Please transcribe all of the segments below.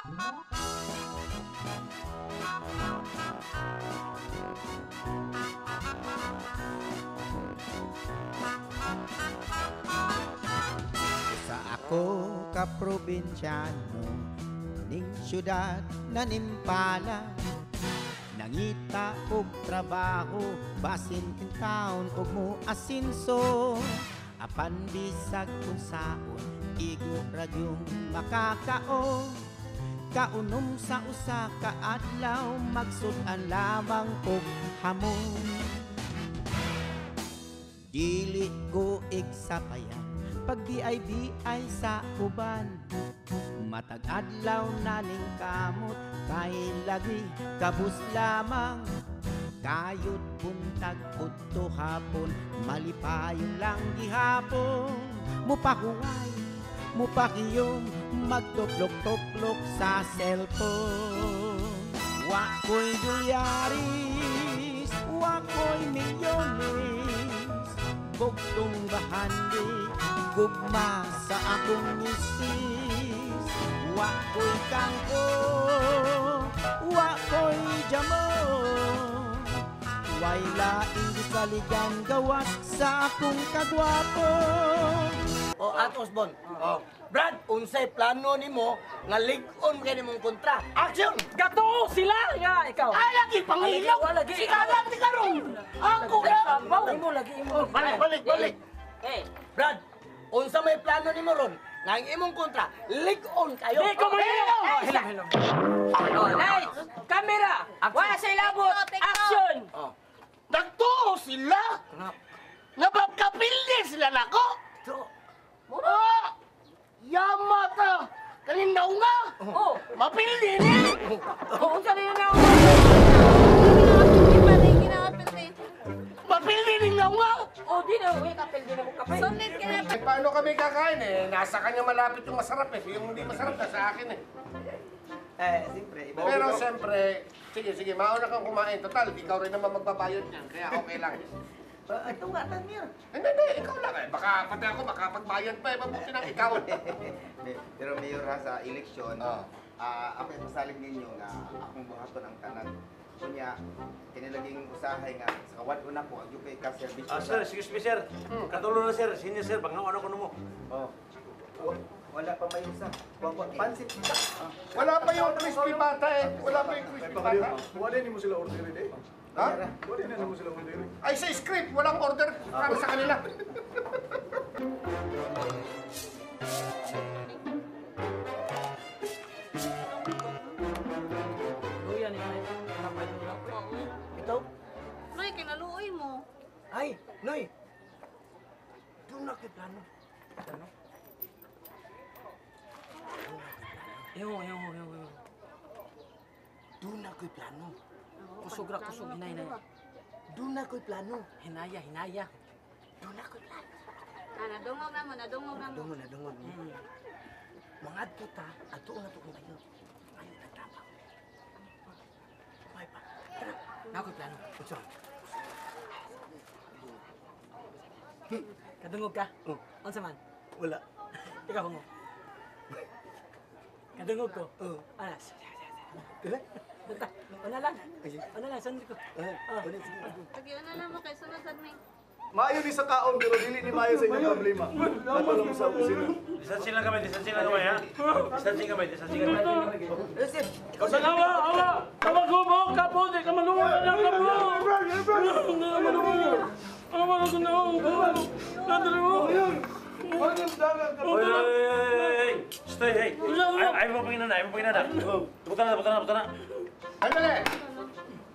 Sa ako ka probinsyano ning syudad na nimpala, nangita og trabaho basin kin taon og mo asinso. Apan bisag unsaon igo ra gyung makakaon. Kaunom sa usa ka adlaw magsud-an lamang og hamon. Dili ko igsapayan pag BIBI sa uban. Matag adlaw na ning kamot kay lagi kabus lamang. Kayod buntag udto hapon malipayon lang gihapon. Mupahuway, mupakiyom, magtuplok-tuplok sa cellphone. Wa ko'y dolyaris, wa ko'y milyones, bugtong bahandi, gugma sa akong misis. Wa ko'y kangko, wa ko'y jamon, way laing gisaligan gawas sa akong kagwapo. O At Osbon. Oh. Brad, unsay plano nimo nga lig-on kay nimong kontra? Action! Gato sila nga ikaw. Ay lagi pangilaw. Lagi. Si kalang ti karon. Ako ra. Imo lagi imo. Oh, balik, balik, balik. Eh, Brad, unsa may plano nimo ron? Nga ang imong kontra lig-on kayo. Di ko mo. Hello, hello. Oh, lights, camera. Wala sa ilabot. Action. Oh. Nagtuo sila! Napapkapildi sila nako! Ah! Yama ta! Kalinaw nga! Oh, Mapildi ni! oh, unsa na yun na? Mapildi ni nga nga! Oh, di na uy kapil di na mo kapil. Sunod ka na. Eh, paano kami kakain eh? Nasa kanya malapit yung masarap eh. Yung hindi masarap, nasa akin eh. Eh, siyempre, iba. Pero siyempre, sige, sige, mauna kang kumain. Total, ikaw rin naman magbabayad niyan, kaya okay lang. Ito nga, Tanmir. Hindi, hindi, ikaw lang eh. Baka pati ako makapagbayad pa eh. Mabuti nang ikaw. Pero Mayor ha, sa eleksyon, ako yung pasalig ninyo nga akong buhaton ang tanan. Kunya, kinilaging usahay nga, sa kawad-una ko, agyo kay ka-servisyo. Ah, sir, excuse me, sir. Katulo na, sir. Senior, sir. Bangaw, ano ko mo? Oh. Wala pa may usa. Pansit. Wala pa yung crispy bata eh. Wala pa yung crispy bata. Wala ni mo sila order eh. Ha? Wala na mo sila order. Ay, sa script, walang order para sa kanila. Luya ni ay. Kapay dula. Ito? Noy, kinaluoy mo. Ay, Noy. Doon na kay plano. Plano? Yo, yo, yo, yo. Doon na ko'y plano. Kusog ra kusog hinay hinaya. Doon na ko'y plano. Hinaya, hinaya. Doon na ko'y plano. Ah, nadungog na mo, nadungog na mo. Nadungog, nadungog. Mga adto ta, adto na to kung kayo. Ayaw nagtabang. May pa. Tara, Na ko'y plano. Unsa? Kadungog ka? Oh. Unsa man? Wala. Ikaw hungo. Kadungog ko. Oh. Ana. Dili? Dita. Una lang. Sige. Una lang sundin ko. Ah, wala, sige. Sige, una lang mo kay sunod sad mi. Maayo ni sa kaon pero dili ni maayo sa inyong problema. Ato lang sa opisina. Distancing lang kami, distancing lang kami, ha? Distancing kami, distancing kami. Awa, awa! Awa ko mo, kapo, di ka maluwa na kapo! Awa ko na, awa! Oy, oy, oy, oy, oy. Stay, hey. Ay, ayaw mo panginana, ayaw mo panginana. Buta na, buta na, buta na. Sandali.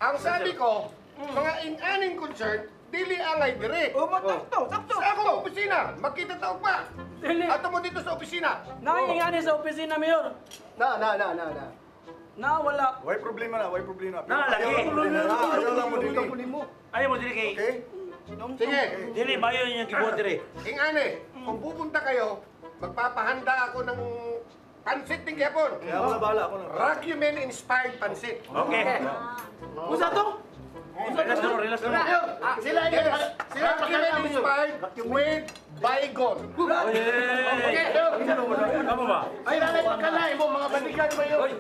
Ang sabi ko, mga in-aning concert, dili angay dire. Oh, sakto, sakto. Sa akong opisina, magkita taog pa. Dili. Ato mo dito sa opisina. Naingani sa opisina, Mayor. Na, na, na, na, na. Na, wala. Way problema na, way problema. Na, lagi. Ayaw lang mo dili. Na, ayaw lang mo dili. Ayaw mo dili kay. Okay? Sige. Dili, mayo yung gibuhat diri. Ingani, kung pupunta kayo, magpapahanda ako ng pansit ng Gepon. Kaya ako na bahala, ako na. Racumen inspired pansit. Okay. Usa to? Relax na, relax na. Sila yes. Document inspired with bygone. Okay. Tama ba? Ay, lalay pagkalay mo, mga balikan mo yun.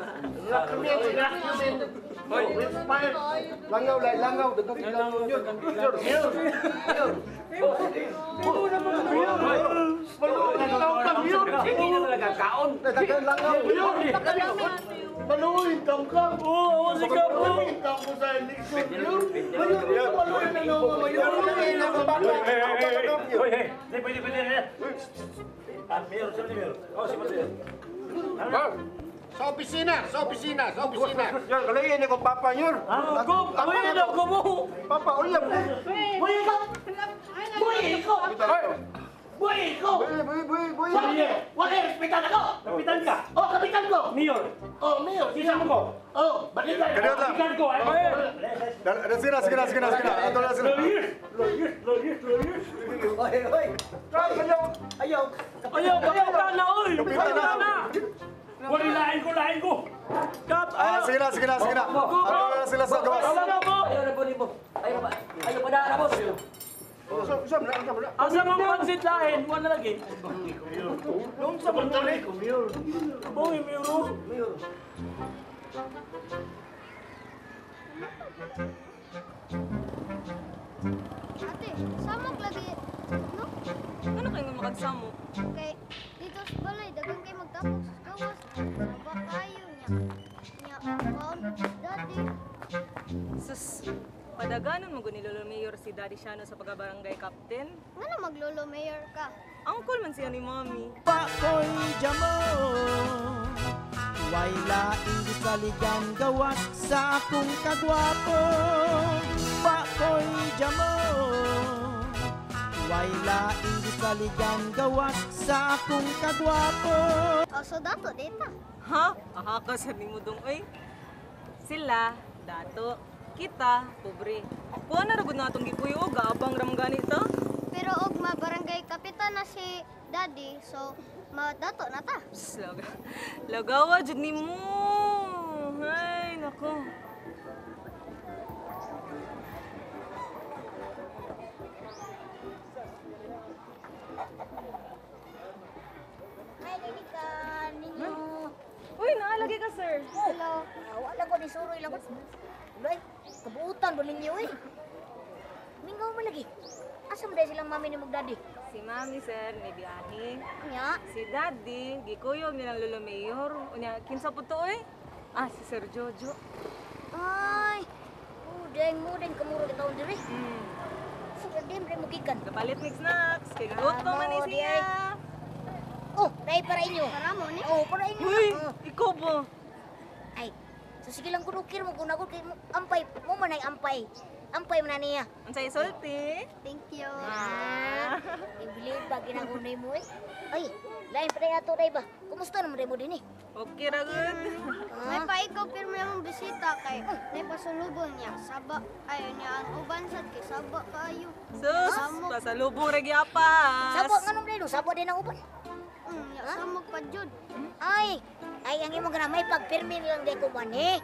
Document, document. Inspired. Langaw, langaw. Dagang langaw yun. Sige na talaga kaon. Dagang langaw. Maluhin ka ka. Oo, si Kapo. Maluhin ka ko sa election yun. Maluhin na naman mayor. Maluhin na naman mayor. Hoy, hey. Pwede, pwede, pwede. Mayor, sabi ni Mayor. Oh, si Mayor. Sa opisina, sa opisina, sa opisina. Yor, kalayin ako papa, Yor. Go, ay, go mo. Papa, ulyam. Buhi ko! Buhi ko! Buhi ko! Buhi, buhi, buhi. Wala, respetan ako! Kapitan ka. Oh, kapitan ko! Mayor. Oh, mayor. Isa mo ko. Oh, balikan. Kaya lang. Kapitan ko. Ay, Sige na, sige na, sige na, sige na. Ato na sila. Lawyers, lawyers, lawyers, lawyers. Oy, oy. Ayaw, ayaw. Ayaw, kapitan na, oy. Kapitan na. Wala, lain ko, lain ko. Kap, ayaw. Sige na, sige na, sige na. Ato na sila sa gawas. Wala na po. Ayaw na po ni po. Ayaw pa. Ayaw pa na, boss. Asa mang pansit lain, wala lagi. Noong sa Monterrey ko, Mayor. Boy, Mayor. Mayor. Ate, samok lagi, no? Ano kayo makagsamok? Kay dito sa balay, dagan kay magtapos sa gawas. Saba kayo niya. Niya, kaon, daddy. Sus, padaganon mo ni Lolo Mayor si Daddy Shano sa pagkabarangay captain. Nga na maglolo mayor ka? Angkol man siya ni Mommy. Pakoy jamo, way laing gisaligan gawas sa akong kagwapo. Pakoy jamo, way laing gisaligan gawas sa akong kagwapo. O, so dato, dita. Ha? Aha ka sa ni mo dong, oy. Sila, dato, kita, pobre. Kuha na ragod na atong gikuyo, gaabang ram ganito. Pero og mabarangay kapitan na si daddy, so madato na ta. Psst, lagawa jud ni mo. Ay, nako. Ay, lilikan ninyo. Uy, naalagi ka, sir. Hello. Wala ko ni suroy lang. Ulay, kabuutan ba ninyo eh? Mingaw mo lagi. Asa mo dahil silang mami ni magdaddy? Si mami, sir, may biyahe. Nya? Si daddy, gikuyog nilang lolo mayor. Unya, kinsa po to eh? Ah, si Sir Jojo. Ay, udeng mo din kamuro kita diri. Sir, di mo gikan. Kapalit mig snacks. Kay gutom man ni siya. Oh, dai para inyo. Para mo ni? Oh, para inyo. Uy, ikaw ba? Ay, so sige lang kunukir mo kung ako kay ampay, mo man ay ampay. Ampay man na niya. Unsay sulti? Thank you. Ah, ibilid ba ginagunay mo eh? Ay, lain pa ato day ba? Kumusta naman day mo din eh? Okay ra gud. May paikaw pirmi among bisita kay naipasulubong niya. Saba ayo niya ang uban sad kay saba kaayo. Sus, pasalubong ra gyapas. Sabo nganong day do? Sabo din ang uban. Nya samok pa jud. Ay, ay ang imong gana may pagpirmi lang day ko man eh.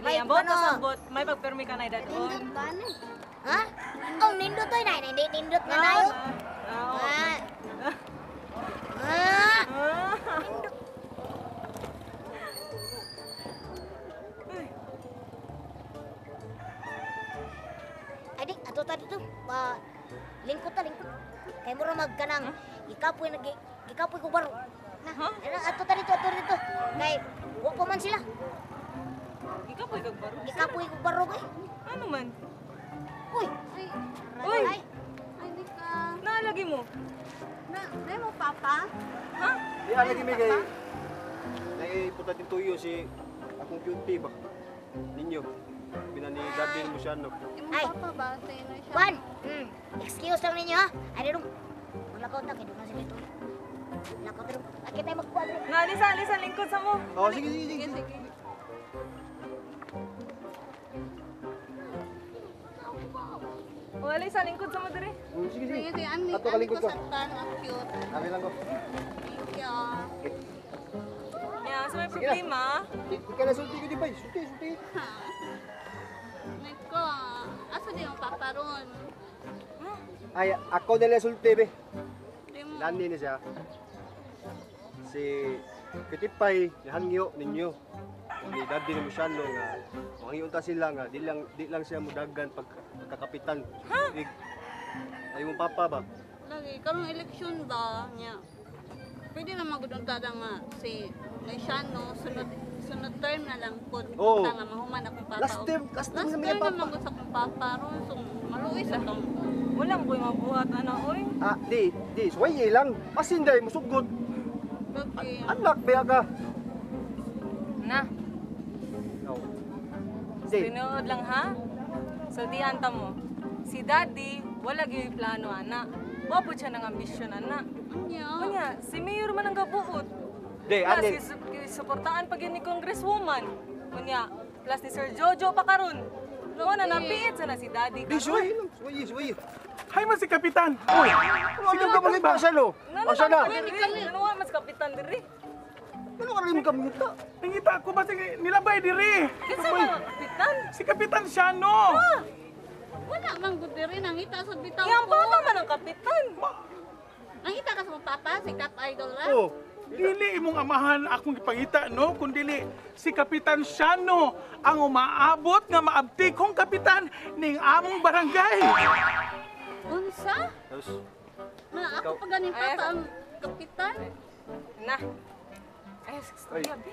May ambot pasabot, may pagpirmi ka na dadon. Nindot ba ni? Ha? Oh, nindot oy nay, hindi nindot na nayo. Ah. Ah. Nindot. Ay di, ato ta dito. Pa lingkod ta, lingkod. Kay mura magkanang ikapoy nag ikapoy ko baro. Na, ato ta dito, ato dito. Kay wa pa man sila. Ikapoy kag baro. Ikapoy kog baro eh. Ano man? Uy! Uy! Ay, ay di ka. Naalagi mo? Na, na mo papa? Ha? Di alagi mi kay naiputa din tuyo si akong cutie ba. Ninyo. Binani daddy mo siya no. Ay. Papa ba tayo na siya? Juan, excuse lang ninyo ha. Ay dong. Malakaw ta kay doon sila ito. Lakaw ta dong. Akit tayo magkuan. Na, alisa, alisa lingkod sa mo. Oh, sige, sige, sige. Sige. O, alisa, lingkod sa mo diri. Sige, sige. Sige, ani, Ato ka lingkod ko. Ang cute. Ami lang ko. Thank you. Yeah, so may problema. Ikaw na sulti ko di ba? Sulti, sulti. Niko, asa di yung papa ron? Ay, ako nila sulti be. Lani ni siya. Si Kitipay nihangyo ninyo. Ni Daddy ni Luciano nga manghiyon ta sila nga di lang siya mudagan pagkakapitan. Ha? Ay mong papa ba? Lagi karong eleksyon ba nya. Pwede na magudong tada nga si Luciano sunod term na lang pud oh. Nga mahuman akong papa. Last term na papa. Last term na akong papa ron so maluoy sa tong. Wala mo koy mabuhat ana oy. Ah, di suway lang. Asin day musugot. Okay. Anak ba ka? Na. No. Tinuod lang ha? Sultihan ta mo. Si Daddy wala gyud plano ana. Wa pud siya ng ambisyon ana. Unya. Unya, si Mayor man ang gabuot. Di, ani. Suportaan pa gyud ni Congresswoman. Unya, plus ni Sir Jojo pa karon. Mo na napiit sana si Daddy karon. Di suway, suway. Hay man si Kapitan. Uy, si Kapitan ba siya no? Asa na? Ano mas Kapitan diri? Ano ka rin kamita? Nangita ko ba sige nilabay diri? Kinsa man Kapitan? Si Kapitan Siano. Wala man gud diri nangita sa bitaw. Yang papa man ang kapitan. Nangita ka sa papa si Cap Idol ra. Oh. Dili imong amahan akong gipangita no, kundili si Kapitan Siano ang umaabot nga maabtik kong kapitan ning among barangay. Unsa? Ma ako pa ganing papa ang kapitan. Na. Ay, istorya bi.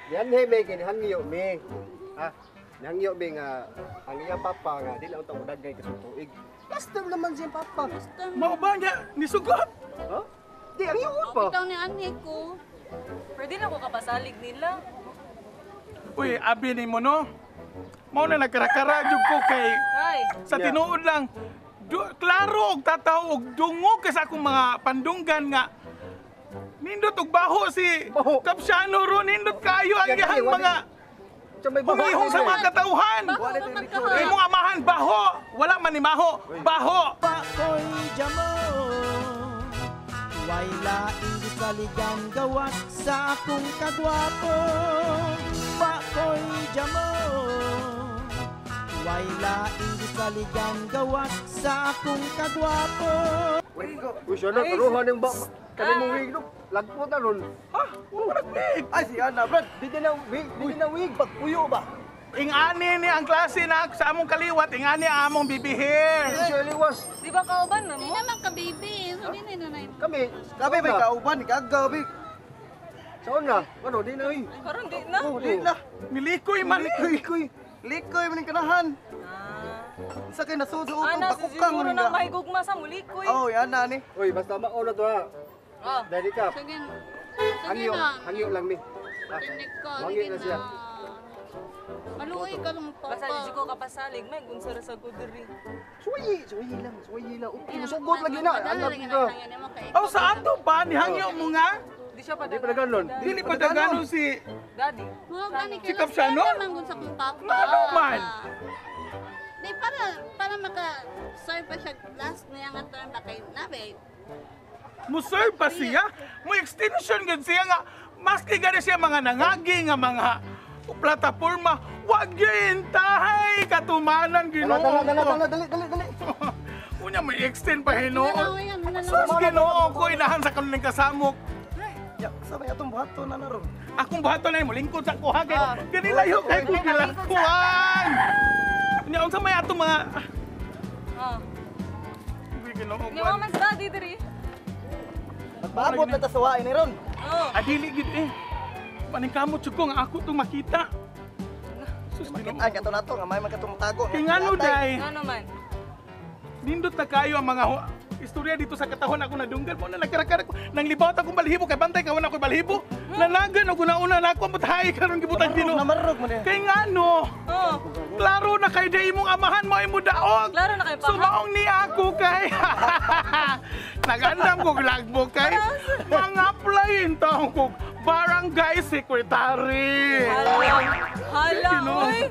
Yan he me kini hangyo me. Ha? Nangyo be nga ang iyang papa nga dili unta mo dagay ka tuig. Last term naman siyang papa. Mao ba niya nisugot? Ha? Di ang iyo pa. Bitaw ni ani ko. Pwede na ko kapasalig nila. Uy, abi nimo no. Mao na nagkarakara jud ko kay ay. Sa tinuod lang klaro og tataw og dungog kay sa akong mga pandunggan nga nindot og baho si Kapsyano ron, nindot kayo ang iyang mga humihong sa mga katauhan. Imong amahan baho, wala man ni maho, baho. Pakoy jamo, way laing gisaligan gawas sa akong kagwapo. Pakoy jamo, way laing gisaligan gawas sa akong kagwapo. Uy, siya na, karuhan yung ba? Kani mong wig, no? Lagpo na ron. Ha? Wala wig! Ay, si Ana, Brad! Di din na wig! Di din na wig! Pagpuyo ba? Ingani ni ang klase na sa among kaliwat, ingani ang among bibihir. Di siya liwas. Di ba kauban na mo? Di naman ka, baby. So, di na nanay mo. Kami may kauban. Kagabi. Saan na? Ano, di na eh. Karon di na. Oh, di na. Nilikoy man eh. Likoy. Likoy man yung kanahan. Sa kay nasuod sa utong, Ana, bakukang siguro mo na mahigugma sa mulikoy. Oh, yan na ni. Uy, basta mauna to ha. Oh. Dali ka. Sige. Hangyo, na. hangyo lang mi. Tinik ka. Hangyo Sige na siya. na. Maluoy ka lang papa. Basta di ko kapasalig, may gunsa ra sa ko diri. Suwayi, suwayi lang, suwayi lang. Musugot lagi na. Anak ko. Oh, sa ato pa ni hangyo mo nga. Di siya Di pa naganon. Dili pa daganon si Daddy. Si Kapsyano? Manggod sa kong papa. Ano man? Di para maka-serve pa siya last niya nga term ba kay nabe. Mo-serve pa siya. Mo extension gud siya nga maski gani siya mga nangagi nga mga plataporma, wag gyud tahay katumanan Ginoo. Dala, dali, dali, dali. Unya may extend pa Ginoo. Sus Ginoo ko inahan sa kanuning kasamok. Ya, sa may atong buhaton na naron. Akong buhaton na mo lingkod sa kuha kay ganilayo kay ko gilakuan. Unya unsa may atong mga Ah. Ginoo. Nya man sa daddy diri. Magpaabot na ta sa wain ni ron. Oh. Adili gid eh. Paningkamot jud ko nga ako tong makita. Sus Ginoo. Makitaan ka to nato nga may man katong tago. Kay ngano day? Ngano man? Nindot na kayo ang mga istorya dito sa katahon ako nadunggan mo na nagkarakara ko nang libawt akong balhibo kay bantay kawan ako balhibo. Nanagan og una-una na ako ang butay karon gibutan Ginoo. Namarog man eh. Kay ngano? Oh. Klaro na kay day imong amahan mo imo daog. Klaro na kay paha. Sumaong ni ako kay. Nagandam ko lagbo kay mga apply taong ko barangay secretary. Hala, oy.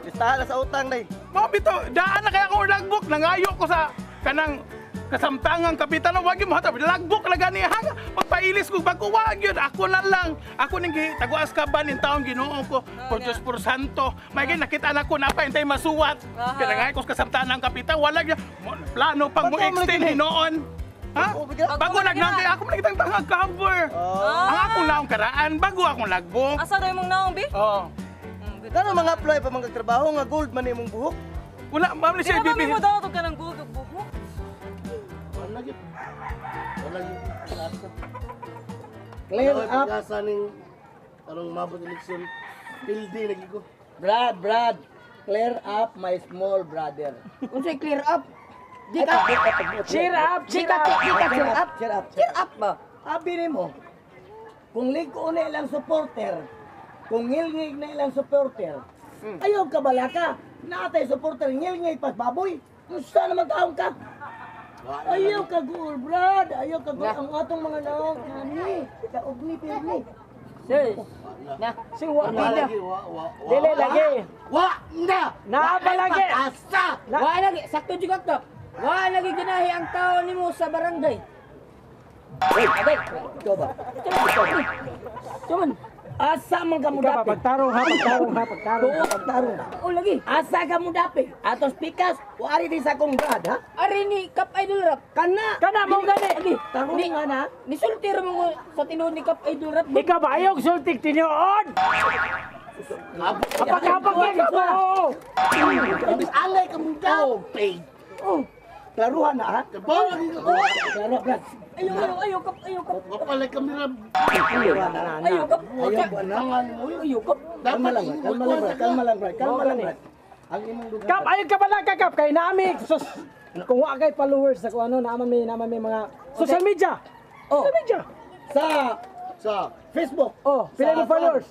Listahan na sa utang day. Mao bitaw, daan na kay ako logbook, nangayo ko sa kanang Kasamtangang kapitan, wag yung mahatag. Lagbok lang gani ha. Magpailis kog bago wag yun. Ako na lang. Ako ning taguas ka ba ning taong Ginoo ko. Por Diyos por Santo. May nakita na ko na pa hintay masuwat. Kaya nga ko kasamtangang kapitan, wala gyud plano pang mo extend hinoon. Ha? Bago nagnang kay ako man kitang tangag cover. Ang akong laong karaan bago akong lagbok. Asa daw imong naong bi? Oo. Kano mga apply pa mga trabaho nga gold man imong buhok? Wala, ma'am ni siya bibi. Di ba mo daw ka ng gold ug buhok? Wala gyud. Wala gyud. Clear up. Pag-asa ning karong mabot eleksyon, pildi lagi ko. Brad, clear up my small brother. Unsay clear up? Di ka cheer up, cheer up, cheer up, cheer up, cheer up ba? Abi nimo. Kung lig-o na ilang supporter, kung ngilngig na ilang supporter, ayaw ka balaka. Naatay supporter ngilngig pas baboy. Unsa naman taong ka? Ayaw ka guol, Brad. Ayaw ka guol. Ang atong mga naong nani, kaog ni pirmi. Sis. Na, si wa na. Dili lagi. Wa na. Naa pa lagi. Wa lagi, sakto jud ka. Wa lagi ginahi ang tao nimo sa barangay. Agay, ikaw ba? Tuman. Asa man ka mo dapi? Pagtarong ha, pagtarong ha, pagtarong. Pagtarong. O lagi. Asa ka mo dapi? Atos pikas, o ari din sa akong brad ha? Ari ni Kap Idol Rap. Kana. Kana mo gani. Tarong nga na. Nisulti ra mo sa tinuod ni Kap Idol Rap. Ikaw ba ayaw sultik tinuod? Kapag-kapag ka ba? Ibis angay ka mo dapi. Oh. Klaruhan na ha? Klaro, Brad. Ayaw, ayaw, kap, ayaw, kap. Wapalay kami na. Ayaw, kap. Ayaw, ayaw, kap. Kalma lang, kalma lang, Brad. Kalma lang, Brad. Kalma lang, Brad. Ang imong dugang. Kap, ayaw ka pala, kakap. Kay nami, sus. Kung wa kay followers sa kung ano, naman may mga social media. Oh. Social media. Sa Facebook. Oh, pila mo followers?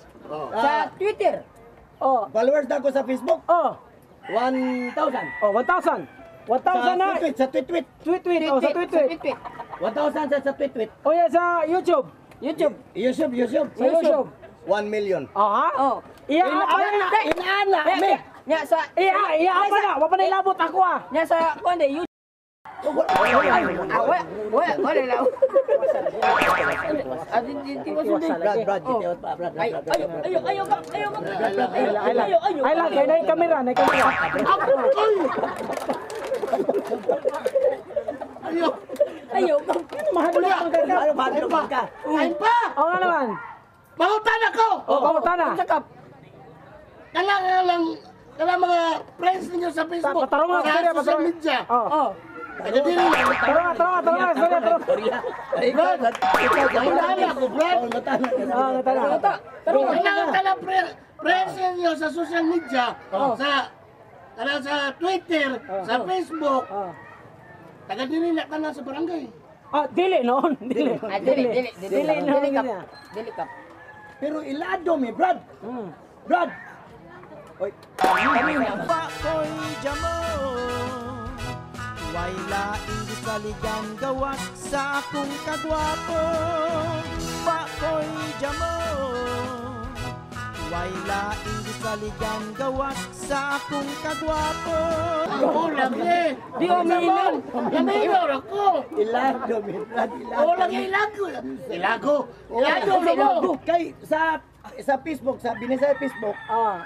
Sa Twitter. Oh. Followers na ako sa Facebook. Oh. 1,000. Oh, 1,000. 1,000 na. Sa tweet, Tweet, tweet. Oh, sa tweet, tweet. 1,000 sa tweet, tweet. Oh, yeah, sa YouTube. YouTube. YouTube. Sa YouTube. 1 million. Oh, ha? Oh. Iya, apa na. Inaana, me. Nya sa iya, iya apa na. Wa pa na ilabot ako ah. Nya sa kuan de YouTube. Wala lang. Brad, Brad, Brad. Ayo, ayo, ayo, ayo, ayo. Ay lang, kay na kamera, na kamera. Ayo. Ayo, mahadlok ang kaka. Mahadlok ka. Kain pa. Oo nga naman. Mangutan ako. Oh, mangutan na. Kanang mga friends ninyo sa Facebook. Patarong nga, sa social media. Oh. Tarong, tarong, tarong, tarong. Brad, mangutan ako, Brad. Oh, mangutan. Kanang friends ninyo sa social media, sa sa Twitter, sa Facebook. Taga dili na tanan sa barangay. Ah, dili noon, dili. Ah, dili, dili, dili, dili kap. Dili kap. Pero ilado mi, Brad. Brad. Oy. Pakoy jamo. Way laing gisaligan gawas sa akong kagwapo. Pakoy jamo. Way laing gisaligan gawas sa akong kagwapo. Oo, lagi. Di umiinom. Umiinom ako. Ilago, mi Brad, ilago. Oo, lagi, ilago. Ilago. Ilago, ilago. Kay, sa Facebook, sa binasa Facebook,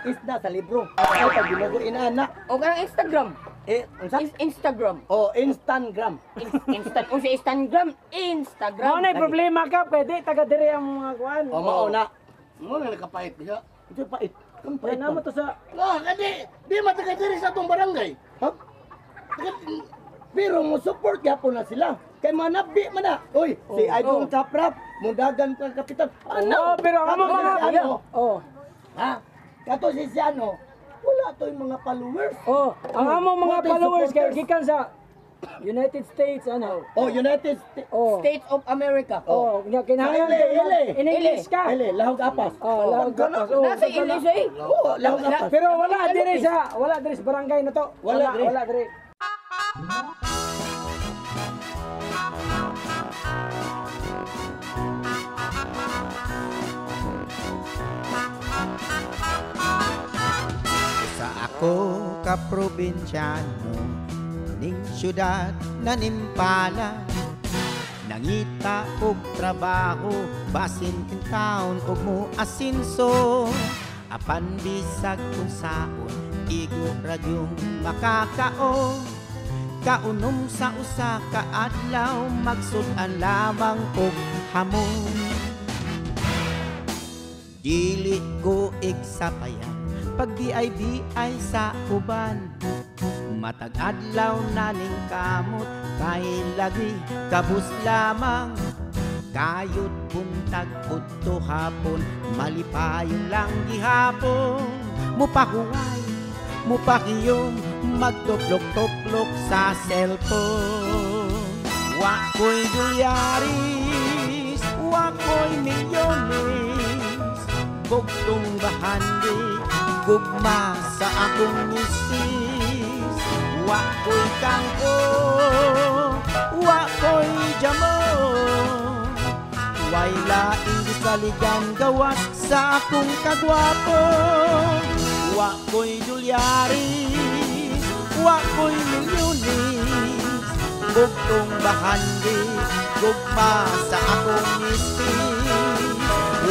isda sa libro. Ay, pag binugo inaana. O kanang Instagram. Eh, unsa? Instagram. Oh, Instagram. Instant, unsa Instagram? Instagram. Mao na problema ka, pwede taga diri ang mga kuan. O mao na. Mo na nakapait diha. Ito pait. Kung pait. Kaya naman to sa No, kadi di mataga diri sa atong barangay. Ha? Pero mo support gyapon na sila. Kay manabi man na. Oy, si Idol Kaprap, mundagan ka kapitan. Ano? Pero ang mga ano? Oh. Ha? Kato si Siano, wala to yung mga followers. Oh, ang among mga followers kay gikan sa United States ano. Oh, United States. Oh. States of America. Oh, nya kinahanglan Ile, in English ka. Ile, lahog apas. Oh, lahog apas. Oh, Nasa English eh. Oh, lahog apas. Pero wala diri sa barangay na to. Wala diri. Wala diri. Sa ako ka probinsyano ning syudad nanimpala. Nangita og trabaho basin in town og mo asinso. Apan bisag kung saon igo ra gyung makakaon. Kaunom sa usa ka adlaw magsud-an lamang og hamon. Dili ko igsapayan pag BIBI sa uban. Matag adlaw naning kamot kay lagi kabus lamang. Kayod buntag udto hapon malipayon lang gihapon. Mupahuway, mupakiyom, magtuplok-tuplok sa cellphone. Wa ko'y dolyaris, wa ko'y milyones, bugtong bahandi, gugma sa akong misis. Wa ko'y kangko, wa ko'y jamo, way laing gisaligan gawas sa akong kagwapo. Wa ko'y dolyaris, wa ko'y milyones, bugtong bahandi, gugma sa akong misis.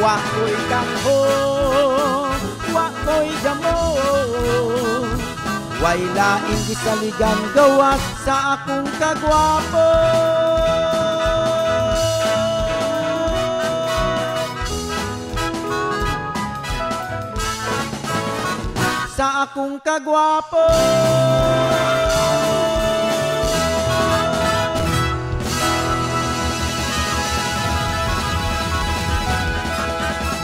Wa ko'y kangho, wa ko'y damo, way laing gisaligan gawas sa akong kagwapo. Sa akong kagwapo.